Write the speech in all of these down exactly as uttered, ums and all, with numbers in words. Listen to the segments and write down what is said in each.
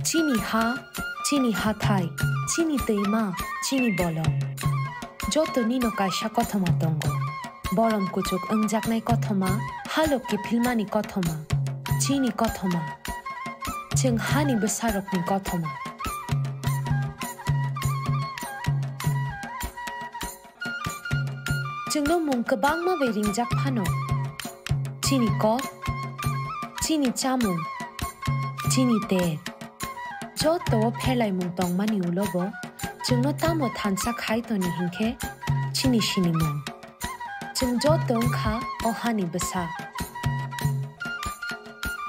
Chini ha, chini hathai, chini twima, chini bolong. Joto nino kaisa kothoma tongo. Borom kuchuk wngjaknai kothoma, halok kiphilmani kothoma. Chini kothoma. Chwng hani bwsarokni kothoma. Chwngno mung kwbangma bai ringjak phano. Chini kok, chini chamung, chini ter. Joto o pherlaimung tongmani ulo bo chwngno tamo thansa khai toni hinkhe chini sinimung. Chwng joto wngkha o hani bwsa.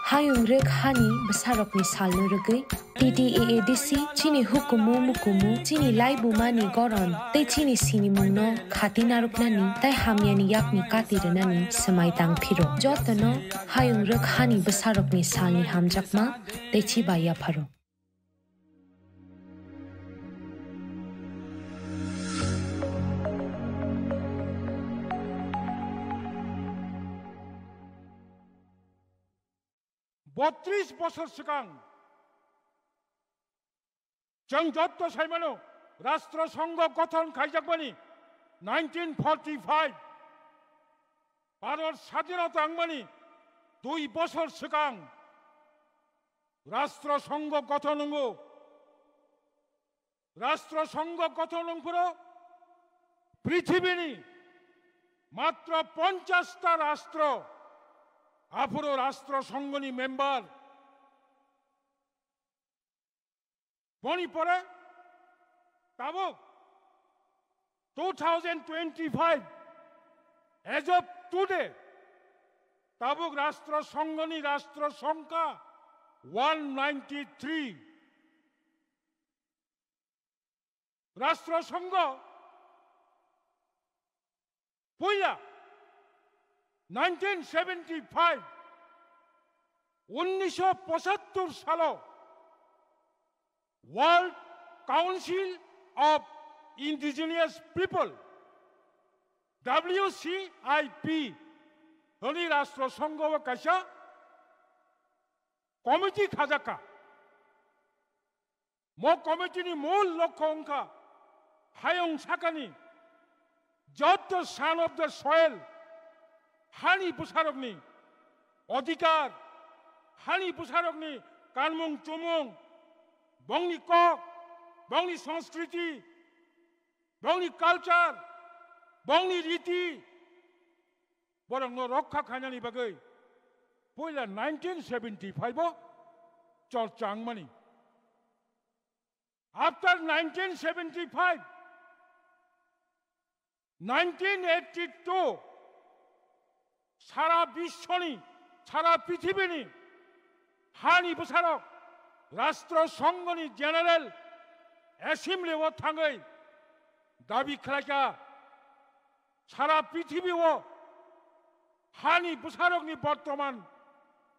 Hayung rwk hani bwsarokni salno rwgwi T T A A D C chini hukumu mukumu, chini laibumani goron tei chini sinimungno khati narwknani tei hamyani yakni kati rwnani swmai tang phiro. Jotono hayung rwk hani bwsarokni salni hamjakma tei chiba yapharo. Botris bosor swkang chwng jotto saimano, Rashtra Sangha gothon khaijakmani nineteen forty-five, Bharat Sadhinota wngmani dui bosor swkang Rashtra Sangha gothon wngo. Rashtra Sangha gothon wngphuru prithibini matro ponchash ta rashtra aphuru Rashtra Sanghani member. Boni pore tabuk two thousand twenty-five, as of today, tabuk Rashtra Sanghani Rashtra Sangha one ninety-three. Rashtra Sangha puila nineteen seventy-five, unnisho pochattor salo World Council of Indigenous People, W C I P, hwnwi Rashtra Sangha o kaisa committee khajakha. Mo committee ni mul lokho wngkha hayung sakani jotto son of the soil, hani bwsarokni odhikar, hani bwsarokni kanmung chumung, bongni kok, bongni sanskriti, bongni culture, bongni riti, borokno rokha khainani bagwi puila nineteen seventy-five o chorcha wngmani. After nineteen seventy-five, nineteen eighty-two, sara biswoni, sara prithibini hani bwsarok Rashtra Sanghani General Assembly o thangwi dabi khlaikha, sara prithibi o hani bwsarokni bortoman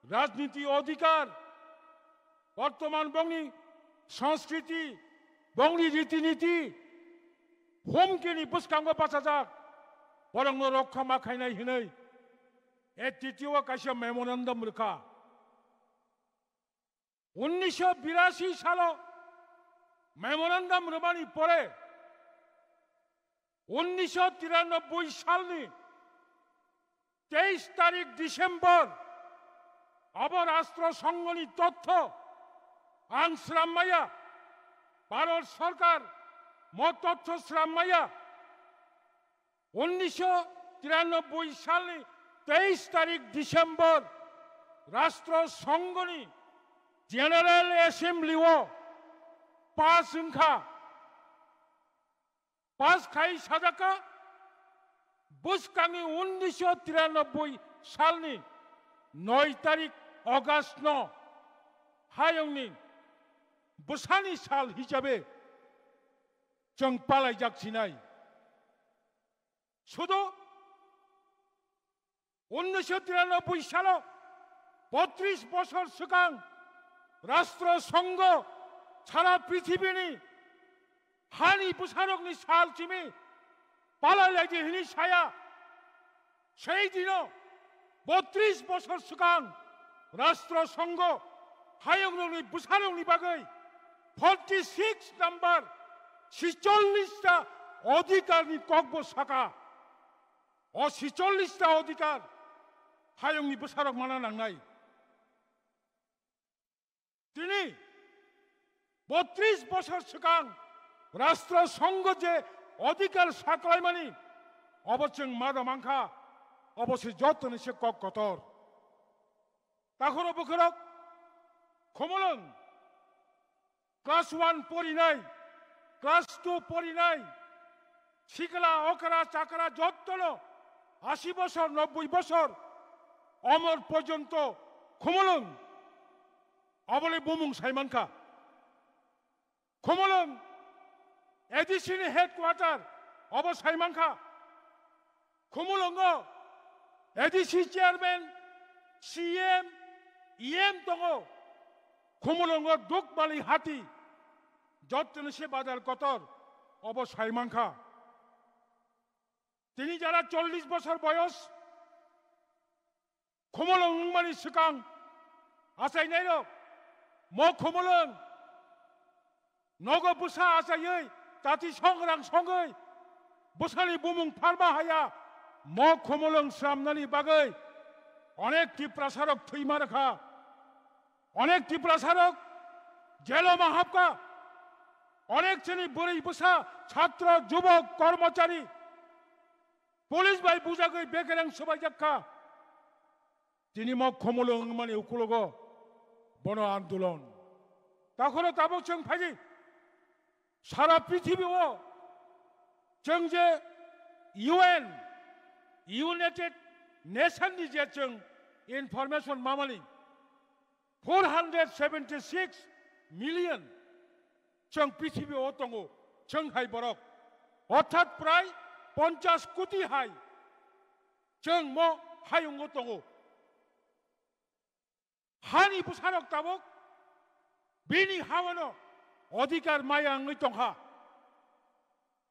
rajniti odhikar, bortoman bongni sanskriti, bongni riti niti, humkini bwskango bachajak, borokno rokha ma khainai hwnwi A T T O kaisa memorandum rwkha. Unnisho birasi salo memorandum rwmani pore, unnisho tiranoboi salni teis tarik December, abo Rashtra Sanghani totho ang srammaya, Bharat Sarkar mo totho srammaya. Unnisho tiranoboi salni teis tarik December Rashtra Sanghani General Assembly o pass wngkha. Pass khai sajakha, bwskangni unnisho tiranoboi salni noi tarik August no hayungni bwsani sal hisabe chwng palaijak sinai. Sudo unnisho tiranoboi salo, botris bosor swkang Rashtra Sangha sara prithibini hani bwsarokni sal simi palai laidi hini saya. Sei dino botris bosor swkang Rashtra Sangha Hayungrokni bwsarokni bagwi forty six number sicholish ta odhikarni kokbo saka. O sicholish ta odhikar hayungni bwsarok mana nangnai. Tini botris bosor swkang Rashtra Sangho je odhikar saklaimani, obo chwng ma da mankha, obo se jotoni se kok kotor. Takhoro bwkhorok Khumulwng class one porinai, class two porinai, sikla, okra, chakra jottono ashi bosor, nobboi bosor omor porjonto Khumulwng obole bumung sai mankha. Khumulwng A D C ni headquarter obo sai mankha. Khumulwngo A D C chairman, C M, E M tongo. Khumulwngo Dukmali hati, jottoni se badal kotor obo sai mankha. Tini jara chollish bosor boyos, Khumulwng wngmani swkang achainairok, mo Khumulwng nogo bwsa achaiwi tati songrang songwi bwsani bumung pharma haya, mo Khumulwng swnamnani bagwi onek Tiprasarok thwima rwkha, onek Tiprasarok jelo ma hapkha, onek chini bwrwi bwsa, chhatro, jubok, kormochari, police bai bujagwi bekereng swbaijak kha. Tini mo Khumulwng wngmani ukulogo bono andolon. Takhoro tabuk chwng phaidi sara prithibio chwng je U N, United Nation ni je chwng information mamani four hundred seventy six million chwng prithibi o tongo, chwng hai borok. Orthat prai ponchas koti hai chwng mo hayungo tongo. Hani bwsarok tabuk bini hawano odhikar maya wngwi tongkha.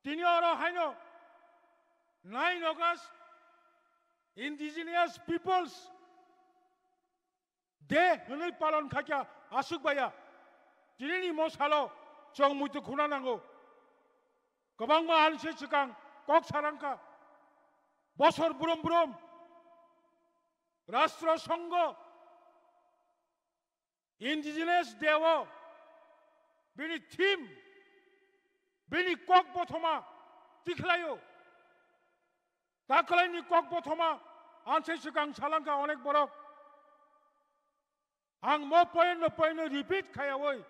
Tini oro haino nine August Indigenous Peoples de hwnwi palon khaikha aswk baya. Tinini mo salo chwng muitu khuna nango. Kwbangma ani se swkang kok sarangkha. Bosor brum brum Rashtra Sangho Indigenous Day o bini theme, bini kok bothoma tikhlaio. Taklaini kok bothoma ansai swkang salangkha onek borok. Ang mo point no point no repeat khayawi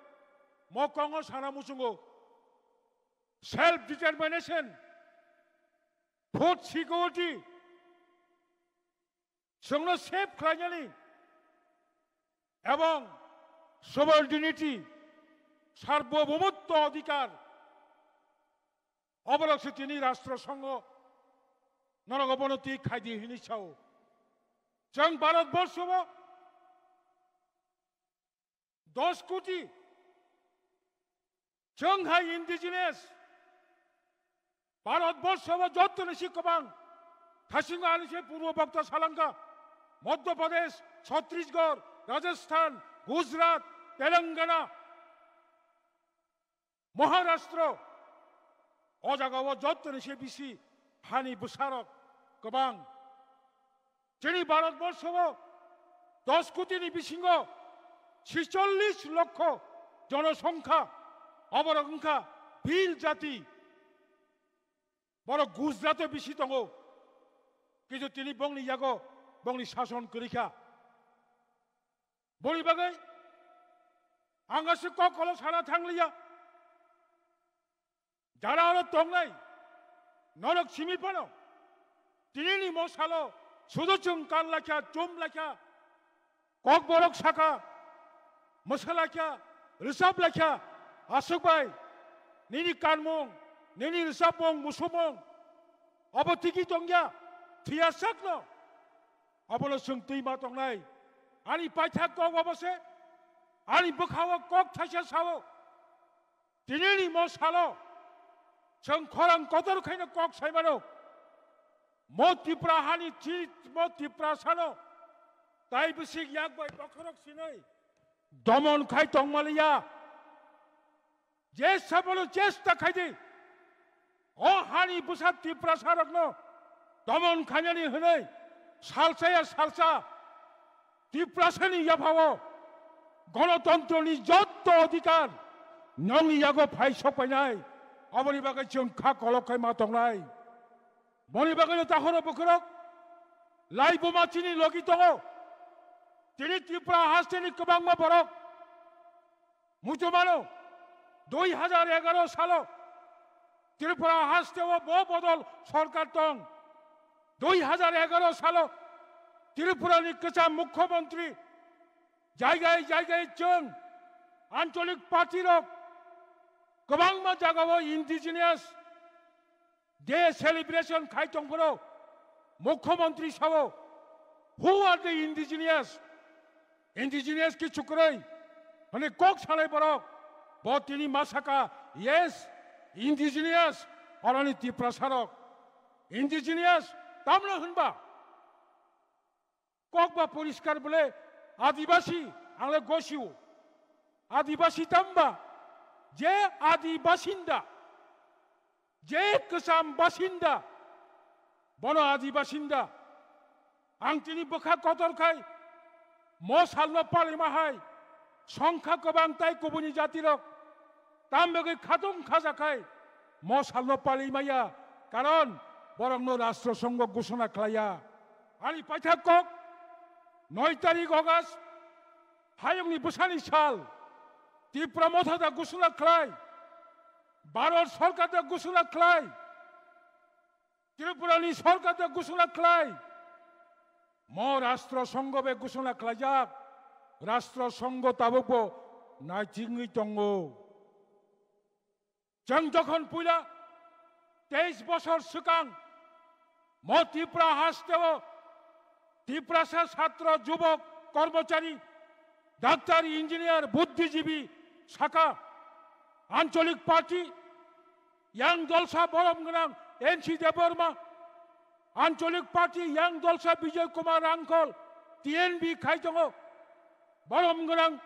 mo kongo sana muchungo self determination, food security, chwngno save khlainani ebong sovereignty, sarbobhumutto odhikar, oborok se tini Rashtra Sangho norok obono twi khaidi hwnwi sao. Chwng Bharat Borso o dos koti chwng hai indigenous Bharat Borso o jottoni si kwbang. Thasingo ani se purbo bokta salangkha Madhya Pradesh, Chhattisgarh, Rajasthan, Gujarat, Telangana, Maharashtra, o jaga o jottoni se bisi hani bwsarok kwbang. Chini Bharat Borso o dos koti ni bisingo sicholish lokho jonosongkha, oborok wngkha Bhil jati. Borok Gujarat o bisi tongo, kintu tini bongni yago bongni sason kwrwi kha. Boni bagwi ang aswk kok kolok sana thangliya. Jara oro tongnai norok simi phano tinini mo salo sudo chwng kar laikha, chum laikha, kokborok saka, mwsa laikha, rwchap laikha, aswk bai nini kanmung, nini rwchapmung, musumung obo tigi tongya, thwiya sakno. Abono chwng twi ma tongnai. Ani paithak kok obo se, ani bwkha o kok thaisa sao. Tinini mo salo chwng khorang kotor khaino kok sai mano. Mo Tipra hani chi, mo Tipra sano tai bwswk yak bai bokhorok sinai domon khai tongmaliya. Je sabolo chesta khaidi, o hani bwsa Tiprasarokno domon khainani hwnwi salsaya salsa Tiprasani yaphao gonotontroni jotto odhikar nongni yago phai sokpainai, aboni bagwi chwng kha kolok khai ma tongnai. Boni bagwino tahoro bukhurok laibuma chini logi tongo. Tini Tripura hasteni kwbangma borok muchumano dui hajar egaro salo Tripura hasteo bo bodol sorkar tong. Dui hajar egaro salo Tripurani kwcham mukhyamantri jaigai jaigai chwng ancholik party rok kwbangma jagao indigenous day celebration khai tongphuru mukhyamantri sao, "Who are the indigenous? Indigenous kichu kwrwi?" hwnwi kok sanai borok bo tini ma saka, "Yes, indigenous, oroni Tiprasarok." Indigenous tamno hwnba? Kok ba poriskar bole Adibasi, ang le gosio. Adibasi tamba? Je Adi basinda, je kwcham basinda, bono Adi basinda. Ang tini bwkha kotor khai mo salno palima hai songkha kwbang tai kubuni jatirok tam bagwi khatung khajakhai mo salno pali maya, karon borokno Rashtra Sangho gusona khlaiya. Ani paithak kok, noi tarik August, hayungni bwsani sal, Tipra Motha da gusona khlai, Bharat Sarkar da gusona khlai, Tripurani Sarkar da gusona khlai, mo Rashtra Sangho be gusona khlaijak, Rashtra Sangho tabukbo naichingwi tongo. Chwng jokhon puila teis bosor swkang mo Tripura hasteo Tiprasa chhatro, jubok, kormochari, doctor, engineer, buddhijibi saka, ancholik party, yang dolsa borom gwnang N C Debbarma, ancholik party yang dolsa Bijoy Kumar Rangkhol, T N B khai tongo, borom gwnang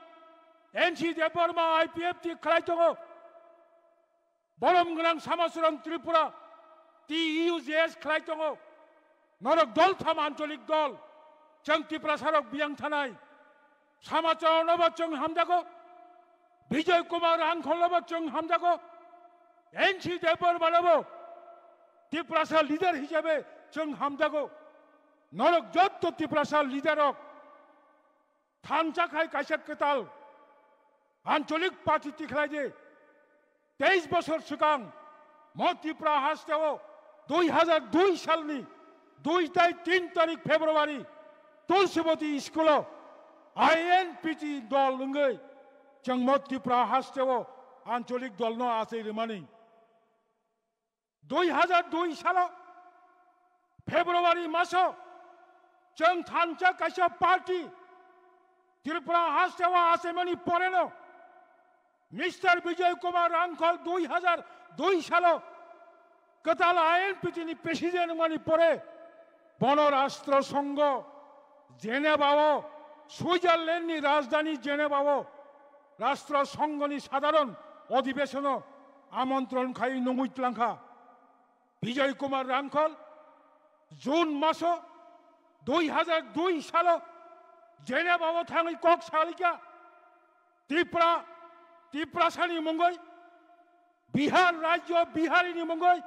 N C Debbarma I P F T khlai tongo, borom gwnang Samacharan Tripura, T U J S khlai tongo. Norok dol tham ancholik dol, chwng Tiprasarok biyang thanai. Samacharan no bo chwng hamjago, Bijoy Kumar Rangkhol no bo chwng hamjago, N C Debbarma no bo Tiprasa leader hisabe chwng hamjago. Norok jotto Tiprasa leader rok thansa khai kaisa kwtal ancholik party tikhlai di. Teis bosor swkang mo Tripura hasteo dui hajar dui salni dui tai tin tarik February Tulsibati school-o I N P T dol wngwi chwng mo Tripura hasteo ancholik dolno achai rwmani. Dui hajar dui salo February maso chwng thansa kaisa party Tripura hasteo achaimani poreno Mister Bijoy Kumar Rangkhol dui hajar dui salo kwtal I N P T ni president wngmani pore bono Rashtra Sangho Geneva-o, Switzerland ni rajdhani Geneva-o Rashtra Sangho ni sadharon odhibeshono amontron khai nungwi tlangkha. Bijoy Kumar Rangkhol June maso dui hajar dui salo Geneva-o thangwi kok salikha, Tripura, Tiprasani mungwi, Bihar rajyo Biharini mungwi,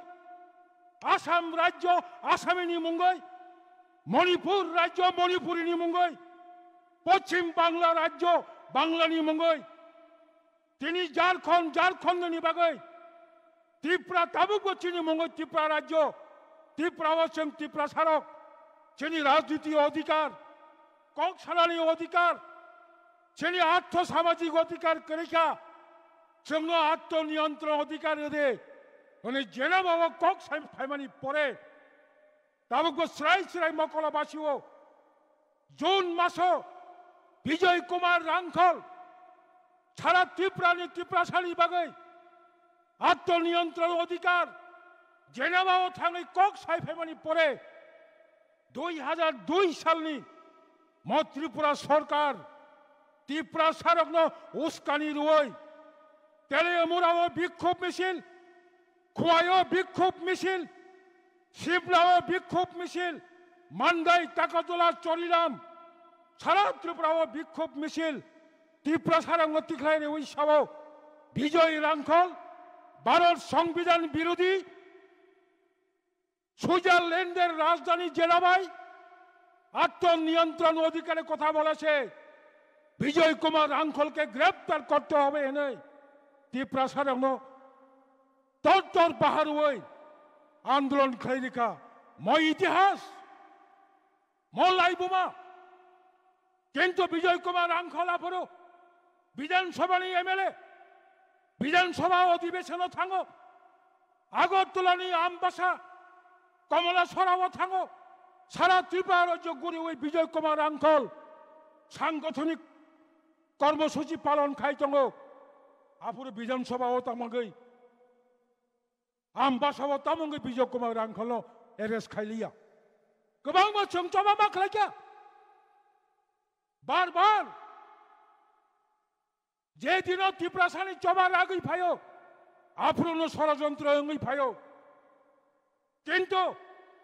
Assam rajyo Asamini mungwi, Manipur rajyo Manipurini mungwi, Poschim Bangla rajyo Banglani mungwi, tini Jharkhand Jharkhandni bagwi, Tripura tabukbo chini mungwi Tripura rajyo, Tripura o chwng Tiprasarok, chini rajniti odhikar, kok sanani odhikar, chini artho samajik odhikar kwrwikha, chwngno atmo niyantron odhikar rwdi hwnwi Geneva-o kok sai phaimani pore tabukbo srai srai Mokola basio June maso Bijoy Kumar Rangkhol sara Tripura ni Tiprasani bagwi atmo niyantron odhikar Geneva-o thangwi kok sai phaimani pore dui hajar dui salni mo Tripura sorkar Tiprasarokno uskani rwui Teliamurao bikhub misil, Khwaio bikhub misil, Simlao bikhub misil, Mandai, Takarjala, Chorilam, sara Tripurao bikhub misil, Tiprasarokno tikhlai rwui sao Bijoy Rangkhol, Bharat Songbidan birodhi, সুইজারল্যান্ডের রাজধানী জেনেভায় আত্মনিয়ন্ত্রণ অধিকারে কথা বলেছে। বিজয় কুমার রাংখলকে গ্রেপ্তার করতে হবে এনে তিপ্রাসারংনো তর তর পাহাড় হয়ে আন্দোলন খাইরিকা। মই ইতিহাস, মই লাইবুমা। কিন্তু বিজয় কুমার রাংখল আফুরু বিধানসভানি এমএলএ, বিধানসভা অধিবেশনও থাঙো, আগরতলানি আমবাসা, কমলাছড়াও থাঙো, সারা ত্রিপুরা রাজ্য ঘুরে ওই বিজয় কুমার রাংখল সাংগঠনিক কর্মসূচি পালন খাই tongo। আফুরু বিধানসভাও তামাগৈ, আমবাসাও তামাগৈ বিজয় কুমার রাংখলও arrest খাইলিয়া। গোবাংমা চং চবা মা খাইকা। বারবার যে দিনও তিপ্রাসানি চবা রাগই ফাইও, আফুরুনো ষড়যন্ত্র অঙ্গই ফাইও। কিন্তু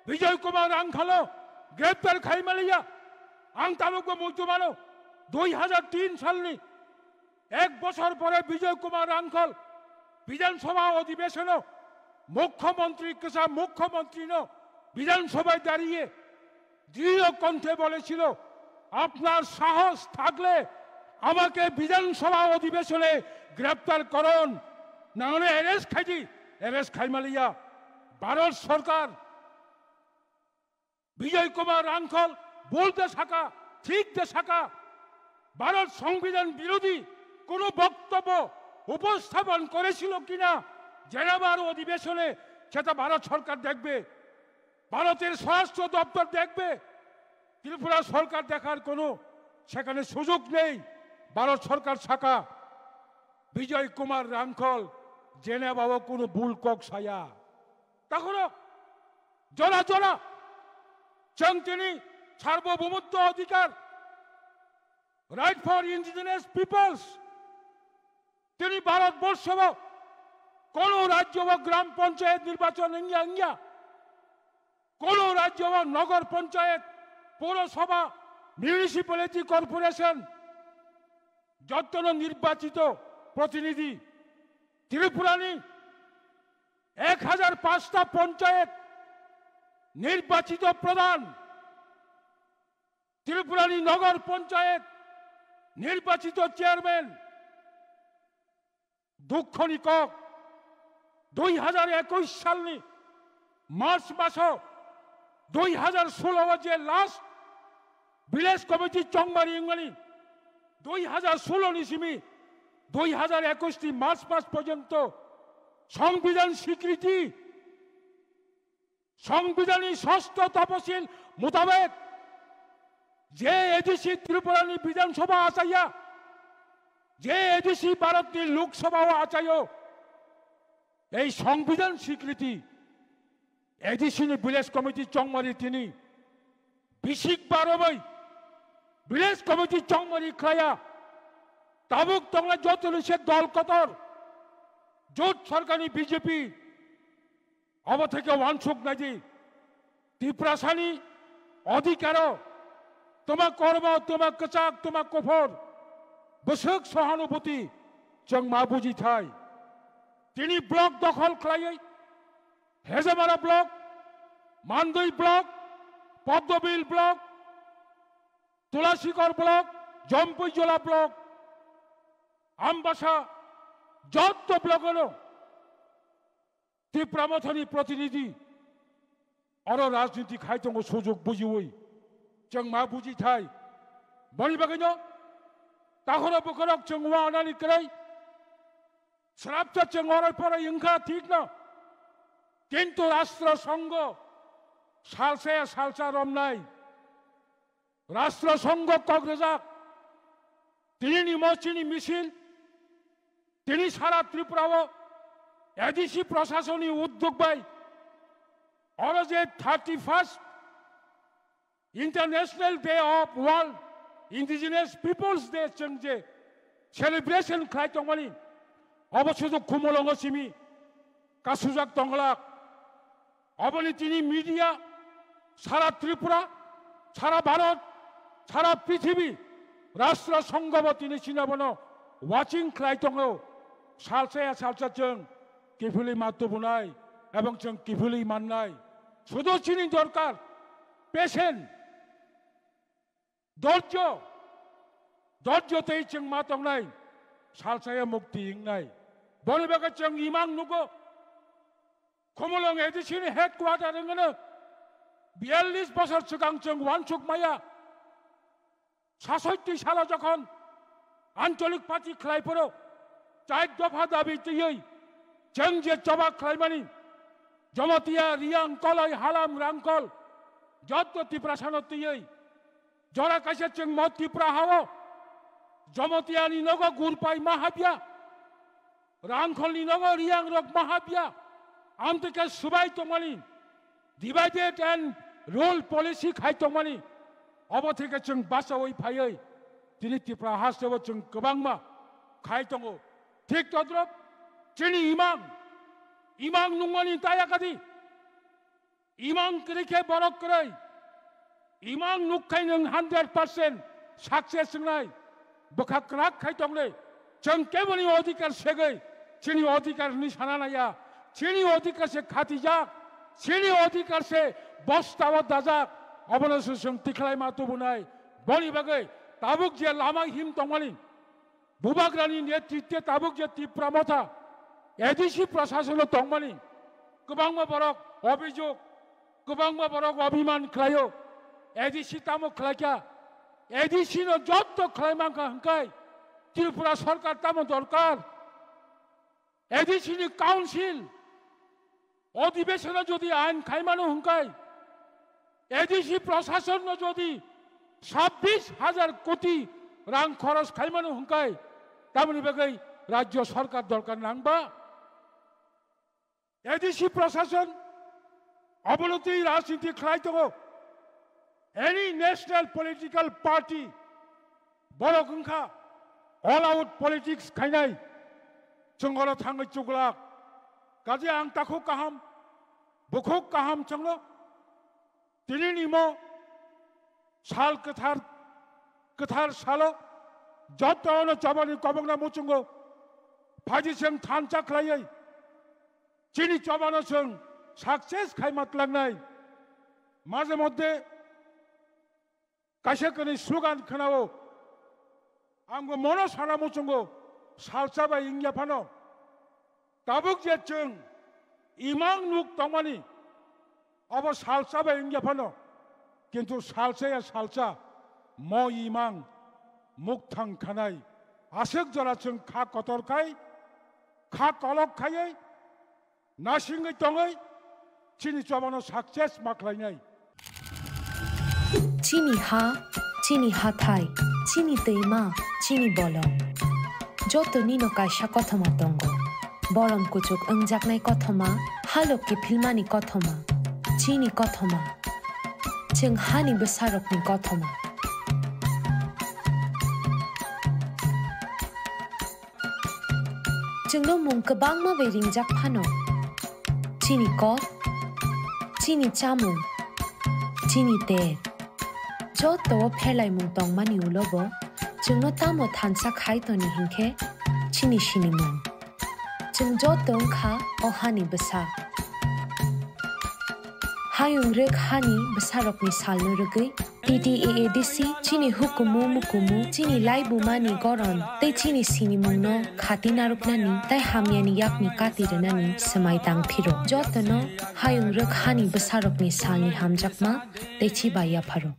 বিজয় কুমার রাংখলও গ্রেপ্তার খাইমালিয়া। আং তালুকও মুইতুমানো দুই হাজার তিন সালনি এক বছর পরে বিজয় কুমার রাংখল বিধানসভা অধিবেশনও মুখ্যমন্ত্রী, কিসা মুখ্যমন্ত্রীনো বিধানসভায় দাঁড়িয়ে দৃঢ় কণ্ঠে বলেছিল, "আপনার সাহস থাকলে আমাকে বিধানসভা অধিবেশনে গ্রেপ্তার করুন, না হলে arrest খাইদি, arrest খাইমালিয়া।" ভারত সরকার বিজয় কুমার রাংখল বলতে থাকা, ঠিক থাকা, ভারত সংবিধান বিরোধী কোনো বক্তব্য উপস্থাপন করেছিল কিনা জেনেভার অধিবেশনে, সেটা ভারত সরকার দেখবে, ভারতের স্বরাষ্ট্র দপ্তর দেখবে। ত্রিপুরা সরকার দেখার কোনো সেখানে সুযোগ নেই। ভারত সরকার থাকা বিজয় কুমার রাংখল জেনেভাও কোনো ভুল কক সায়া। তখনও জোড়া জোড়া চংতিনি সার্বভৌমত্ব অধিকার, right for indigenous peoples, তিনি ভারতবর্ষ কোনো রাজ্য বা গ্রাম পঞ্চায়েত নির্বাচন ইঙ্গিয়া ইঙ্গিয়া, কোনো রাজ্য বা নগর পঞ্চায়েত, পৌরসভা, মিউনিসিপ্যালিটি কর্পোরেশন, যত নির্বাচিত প্রতিনিধি, ত্রিপুরানি এক হাজার পাঁচটা পঞ্চায়েত নির্বাচিত প্রধান, ত্রিপুরানি নগর পঞ্চায়েত নির্বাচিত চেয়ারম্যান। দুঃখনি কক, দুই হাজার একুশ সালনি মার্চ মাসো দুই হাজার ষোলো যে লাস্ট ভিলেজ কমিটি চংমারি ইংমানি দুই হাজার ষোলো নি সিমি দুই হাজার একুশ নি মার্চ মাস পর্যন্ত সংবিধান স্বীকৃতি, সংবিধানী ষষ্ঠ তপশিল মোতাবেক যে এডিসি ত্রিপুরানি বিধানসভা আচাইয়া, যে এডিসি ভারতনি লোকসভাও আচাইও, এই সংবিধান স্বীকৃতি এডিসিনি ভিলেজ কমিটি চংমারি তিনি বিশিক বারোবই ভিলেজ কমিটি চংমারি খায়া tabuk tongna joto ni se dol kotor jot sorkarni B J P abo theke wansuk naidi. Tiprasani odhikaro, toma kormo, toma kwchak, toma kophor, bwswk sohanubhuti chwng ma buji thai. Tini block dokhol khlaiwi Hejamara block, Mandwi block, Poddobil block, Tulasikor block, Jompuijola block, Ambasa, jotto block-ono Tipra Mothani protinidhi oro rajniti khai tongo, sujok bujiwi chwng ma buji thai. Boni bagwino takhoro bukhorok chwng wanani kwrwi srapsa chwng oro pore wngkha thikno, kintu Rashtra Sangho salsa salsa romnai. Rashtra Sangho kok rwjak, tini ni mochini misil, tini sara Tripura o A D C proshasoni uddog bai oro je thirty first International Day of World Indigenous Peoples Day chwng je celebration khlai tongmani, obo sudu Khumulwngo simi kasujak tonglak. Oboni tini media sara Tripura, sara Bharat, sara prithibi, Rashtra Sangha bo tini chini abono watching khlai tongo. Salsa ya salsa chwng kiphilwi ma tubunai ebong chwng kiphilwi mannai. Sudu chini dorkar patient, dorjo, dorjo tei chwng ma tongnai, salsa ya mukti wngnai. Boni bagwi chwng imang nugo. Khumulwng A D C ni headquarter wngno biyallis bosor swkang chwng uansuk maya. Sasoitti salo jokhon ancholik party khlai phuru char dopha dabi twiwi chwng je choba khlaimani, Jamatia, Riyang, Koloi, Halam, Rangkol, jotto Tiprasano twiwi jora kaisa chwng mo Tipra hao Jamatia ni nogo gurpai ma habya. Rangkholni nogo Riyang rok ma habya, amtwi khe swbai tongmani, divided and rule policy khai tongmani, obo theke chwng bachaui phaiwi tini Tripura hasteo chwng kwbangma khai tongo. Thik todrop chini imang, imang nungmani taya kadi. Imang kwrwi khe borok kwrwi. Imang nuk khai nwng hundred percent success wngnai. Bwkha kwrak khai tongle. Chwng keboni odhikar segwi chini odhikar hwnwi sana naiya. Chini odhikar se khatijak. Chini odhikar se bostao dajak. Obono se chwng tikhlai ma tubunai. Boni bagwi tabuk je lama him tongmani, Bubagrani netritwe tabuk je Tipra Motha A D C prasasonno tongmani kwbangma borok obijok, kwbangma borok obhiman khlaio. A D C tamo khlaikha? A D C no jotto khlai mankha hwnkhe Tripura sorkar tamo dorkar? A D C ni council odhibeshon o jodi ain khaimano hwnkhe, A D C prasasonno jodi sabbish hajar koti rang khoros khaimano hwnkhe, tamoni bagwi rajyo sorkar dorkar nangba? A D C prasason obolotwi rajniti khlai tongo. Any national political party borok wngkha all out politics khainai, chwng oro thangwi chuglak. Kaje ang takhuk kaham, bukhuk kaham chwngno. Tini nimo sal kwthar, kwthar salo jotono chobani kobokna muchungo phaidi chwng thansa khlaiwi chini chobano chwng success khai matlangnai. Maje moddhe kaisa kani slogan khwnao, angbo mono sana muchungo, salsa bai wngya phano. Tabuk je chwng imang nuk tongmani, abo salsa bai wngya phano, kintu salsa ya salsa, mo imang mukthang khanai, aswk jora chwng kha kotor khai, kha kolok khaiwi, nasingwi tongwi chini chobano success ma khlainai. Chini ha, chini hathai, chini twima, chini bolong. Joto nino kaisa kothoma tongo. Borom kuchuk wngjaknai kothoma, halok kiphilmani kothoma. Chini kothoma. Chwng hani bwsarokni kothoma. Chwngno mung kwbangma bai ringjak phano. Chini kok, chini chamung, chini ter. Joto o phelaimung tongmani ulo bo chwngno tamo thansa khai toni hinkhe chini sinimung. Chwng joto wngkha o hani bwsa. Hayung rwk hani bwsarokni salno rwgwi T T A A D C chini hukumu mukumu, chini laibumani goron tei chini sinimungno khati narwknani tei hamyani yakni kati rwnani swmai tang phiro. Jotono hayung rwk hani bwsarokni salni hamjakma tei chiba yapharo.